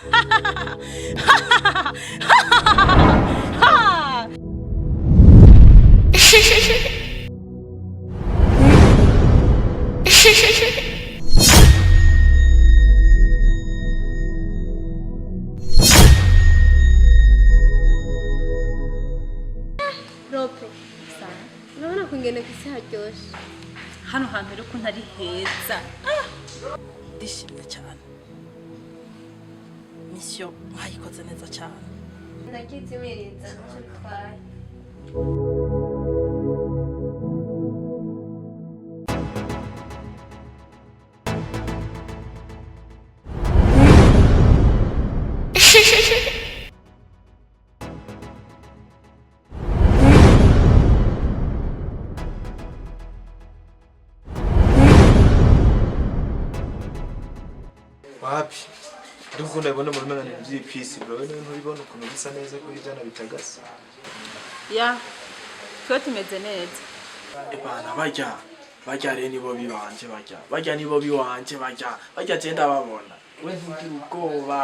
Rope urabona kungene ku isi haryoshe. Hano hantu rero ukuntu ari heza. Ndishimye cyane, mission mwayikoze neza cyane. Ndakizimiriza nicyo bitwaye. Wapi, ndiko ndabibona muri mena ibintu by'ipisi bro. Wewe ntubibona ukuntu bisa neza ko ibyana bitagase? Ya, twe tumeze neza. Ebana barya barya rero nibo bibanje, barya barya nibo biwanje, barya barya je ndababona, we ntugire ubwoba.